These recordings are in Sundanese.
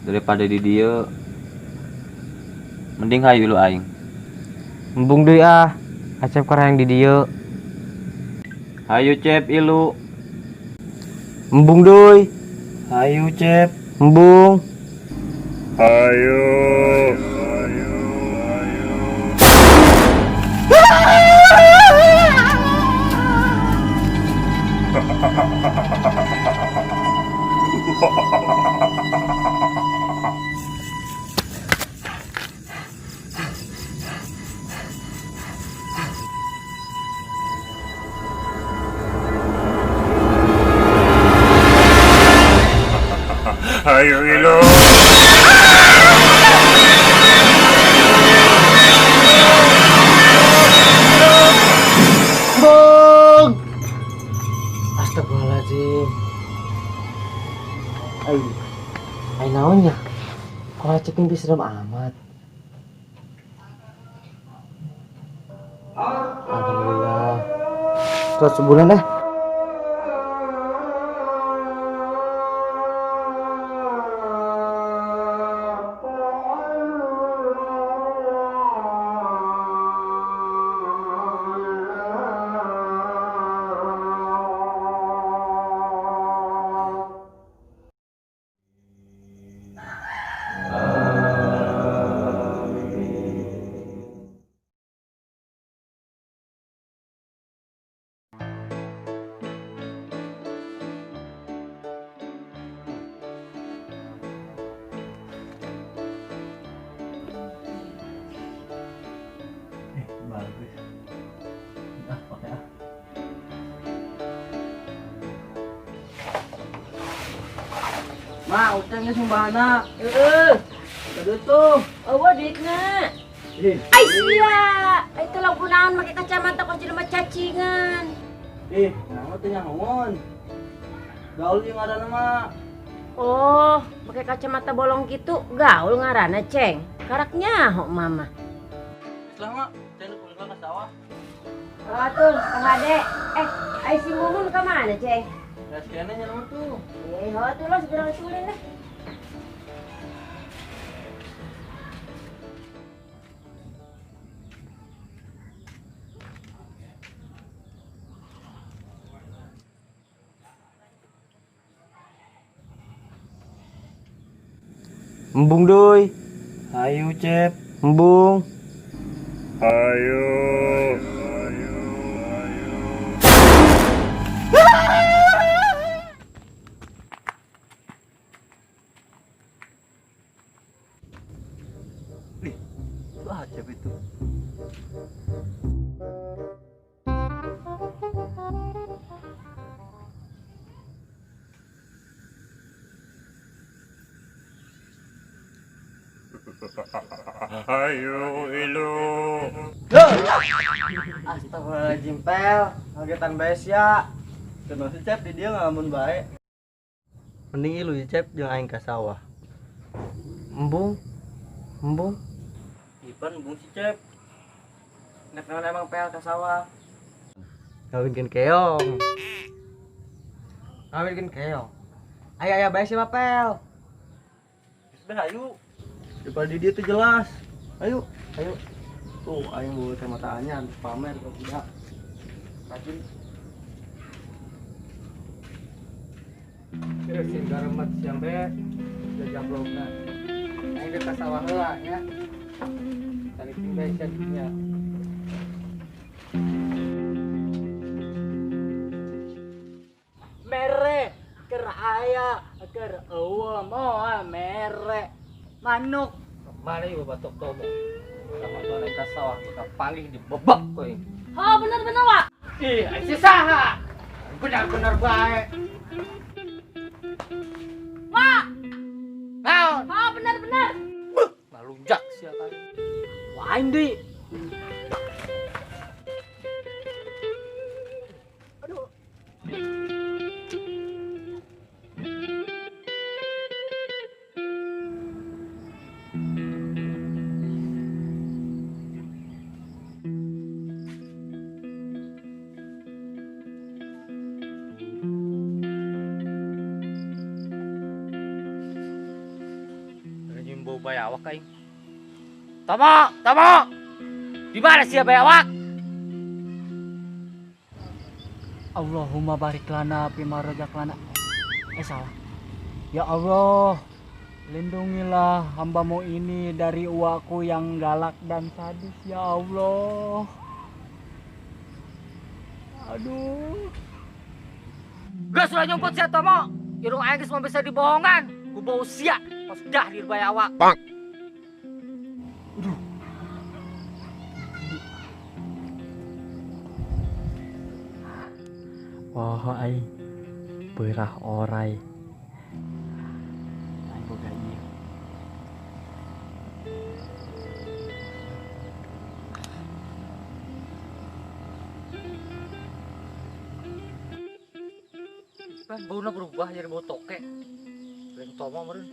Daripada di dieu. Mending hayu lu aing. Embung deui ah. Acep keur hayang di dieu. Hayu Cep ilu. Embung deui. Hayu Cep. Embung. Ayo. Ayo ilu. Bung. Astagfirullahaladzim. Ai. Ai naonnya? Kok Acep mimpi serem amat. Alhamdulillah. Terus sebulan deh. Bagus. Ah, pakai ah. Ma, utangnya sumbahana. Heeh. Duit tuh. Eueuh duitna. Ih. Ai sia, ai teh kunaon make kacamata kos jelema cacingan. Ih, naon teh nyangon. Gaul ieu ngaranna mah. Oh, make kacamata bolong gitu gaul ngaranna, Ceng. Karak nyaho mama. Lah, Mak, ceng nu ka sawah. Oh, tuh, Kang Ade. Ai si Mumun ka mana, Ceng? Gas kene nya mah tuh. Oh tuh lah segera tulin lah. Embung deui. Hayu Cep. Embung. Ayo. Ih, itu Acep itu. Ayo ilu. Astagfirullahaladzim, Pel. Kagetan bae sia. Kenapa sih Cep di dia ngalamun bae? Mending ilu ya Cep jeung aing ka sawah. Embung. Embung. Ipan embung si Cep. Nek naon emang Pel ka sawah? Ngawinkeun keong. Ngawinkeun keong. Aya aya bae sih mah Pel. Geus bae hayu. Daripada di dia tuh jelas. Ayo, ayo. Tuh, aing bawa kacamataannya pamer ke budak. Rajin. Terus sing garemet siang be jajablogna. Aing ka sawah heula nya. Cari ting bae sia nya. Mere keur aya keur eueuh moal mere. Manuk. Mana ieu batok tobo. Sama tuan aing ka sawah kita panggih dibebek kowe. Oh, bener-bener, Wak. Ih, aing si saha? Benar-benar bae. Wak. Naon? Oh, bener-bener. Beuh, malunjak sia tadi. Wah, aing deui. Aduh. Bau bayawak aing. Tomo, Tomo. Di mana sih bayawak? Allahumma barik lana fima razaqtana. Salah. Ya Allah, lindungilah hambamu ini dari uakku yang galak dan sadis ya Allah. Aduh. Geus ulah nyumput sia Tomo. Irung aing geus moal bisa dibohongan. Ku bau sia pas dah di bayawak. Bang. Aduh. Wah, aing beurah orai. Aing boga ieu. Pan bauna berubah jadi bau toke. Lain Tomo meureun.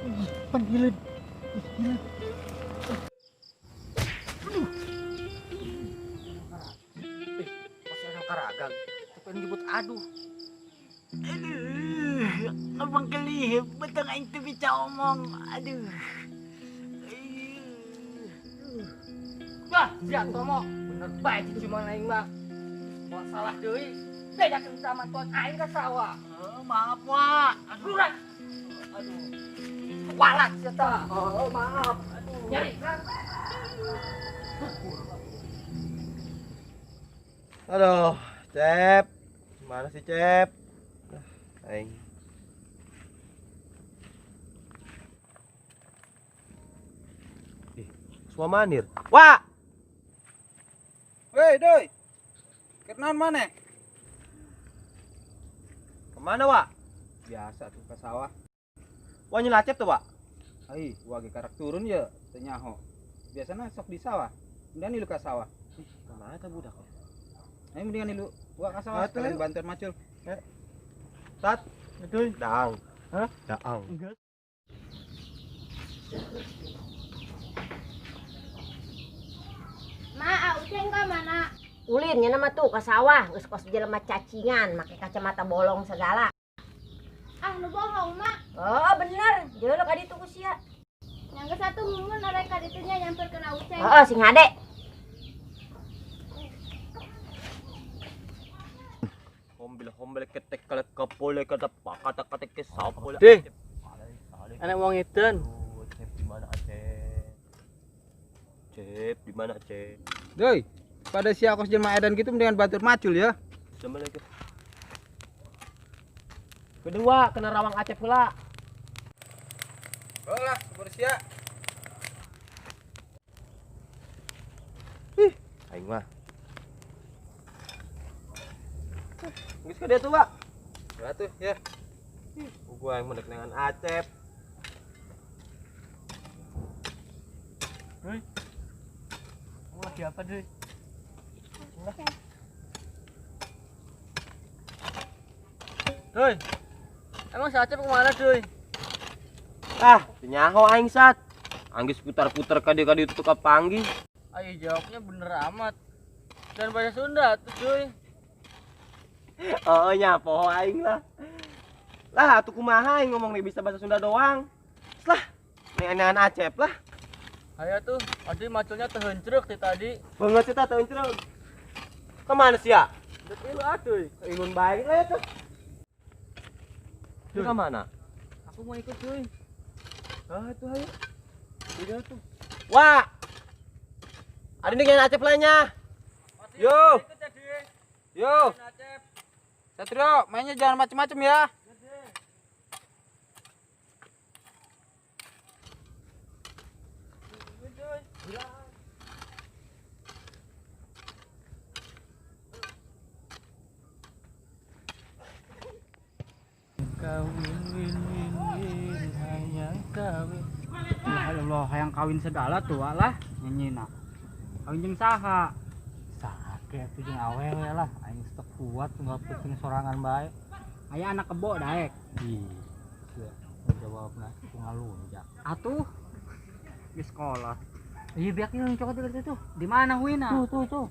Ih, pan hileud. Ih, hileud. Ih, masih ada karagang. Tapi nyebut aduh. Aduh, abang kelihip, betang aing teu bisa omong. Aduh. Wah, sia Tomo, bener bae ciuman aing mah. Moal salah deui. Bejakeun sama tuan aing ka sawah. Maaf, Wak. Aduh, Ran. Aduh. Walat sia tah. Oh, maaf. Aduh. Nyari kan. Aduh, Cep. Mana sih Cep? Aing. Ih, semua manir. Wak. Woi, Doi. Kenaon maneh? Kemana, Wak? Biasa tuh ke sawah. Wah, nyela Cep tuh, Wak. Ai, wah ge karak turun ya, teu nyaho. Biasana sok di sawah. Mendingan ilu ka sawah. Ih, kemana tah budak? Ayo mendingan ilu wak ka sawah, Atuh, sekalian yuk. bantuan macul. Tat, itu daang. Hah? Daang. Enggak. Ma, Uceng ka mana? Ulin nya nama tuh ke sawah, geus kos jelema cacingan, make kacamata bolong segala. Ah, nu bohong, Ma. Oh, bener. Jeuleuh ka ditu ku sia. Yang ke satu mumun arek ka ditunya nyamper kena Uceng. Heeh, sing hade. Hombel-hombel ketek kalet kapole kata pakata kata ke sapole. Deh. Anak wong edan. Cep di mana Cep? Cep di mana Cep? Doi, pada si akos jelema edan gitu mendingan bantuan macul ya. Assalamualaikum. Kedua, kena rawang Acep pula. Bawa lah, sia. Ih, aing mah. Geus ka dieu tuh, Pak. Batu ya. Ih, gua yang mendek dengan Acep. Doi. Kamu lagi apa, Doi? Doi. Emang si Acep kemana, Doi? Ah, nyaho aing sat. Anggis putar-putar ka dieu tuh ka panggih. Ayo jawabnya bener amat. Dan bahasa Sunda tuh, Doi. Oh, nya poho aing lah. Lah, atuh kumaha aing ngomong nih bisa bahasa Sunda doang. Lah, neangan Acep lah. Ayo tuh, adi maculnya tehencruk ti tadi. Banget sih teh tehencruk. Kemana sih ya? Dek ilu aduh. Ilun baik lah ya tuh. Lu kemana? Aku mau ikut, Cuy. Ah, tuh ayo. Udah tuh. Wah. Ada nih yang Acep lainnya. Yo. Yo. Satrio, mainnya jangan macem-macem ya. Kawin, win, win, win, hayang kawin. Ya Allah, hayang kawin segala tuh lah nyenyina. Kawin jeung saha? Sake atuh jeung awewe lah, aing stok kuat nggak penting sorangan bae. Aya anak kebo daek. Ih, sia jawabna ku ngalunjak. Atuh di sekolah. Iya biak yang cokot dari situ. Di mana huina? Tuh, tuh, tuh.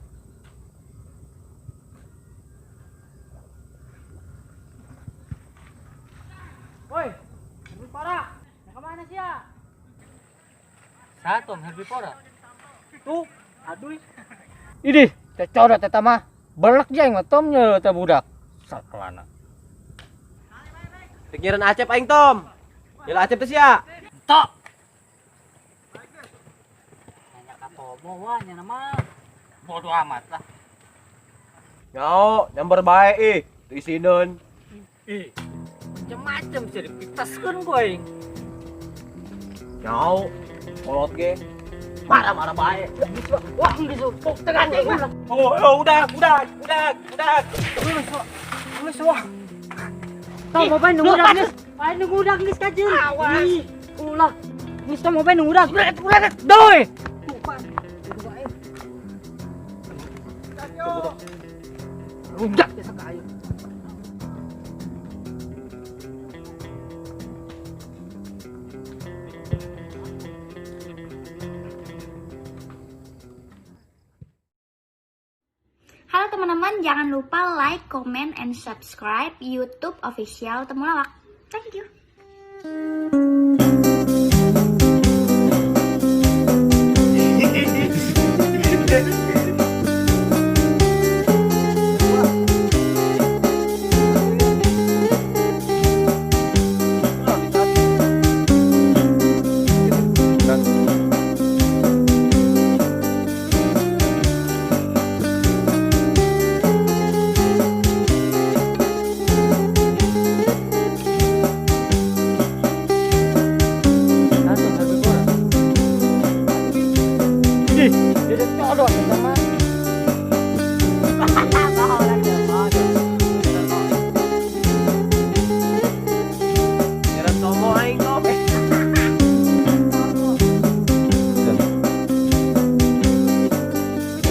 sia. Saha Tom herbivora? Tuh, aduh. Idih, cocodot eta mah. Belek jeung mah Tom nya eta budak. Sakelana. Pikiran Acep aing Tom. Nyela Acep teh sia. Tok. Nanya ka Tomo wah nya mah. Bodoh amat lah. Nyao, nyamber bae ih, teu isineun. Ih, macem-macem sih dipitaskeun ku aing. Nyao, kolot ge. Marah-marah bae. Wah, geus pok tengah teh mah. Oh, oh, udah. Geus wah. Tom mau bae nunggu udah geus. Bae nunggu udah geus kajeun. Awas. Ulah. Geus Tom mau bae nunggu udah. Udah doi. Runjak desa kayu. Halo teman-teman, jangan lupa like, comment, and subscribe YouTube official Temulawak. Thank you.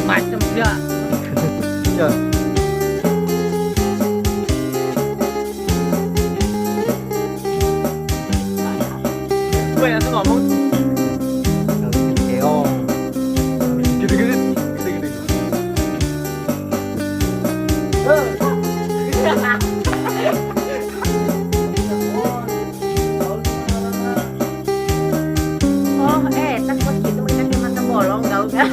Macem ya. Gue yang ngomong Keong. Gitu-gitu. Gitu-gitu. Oh, eta kos kitu make kacamata bolong gaul kan.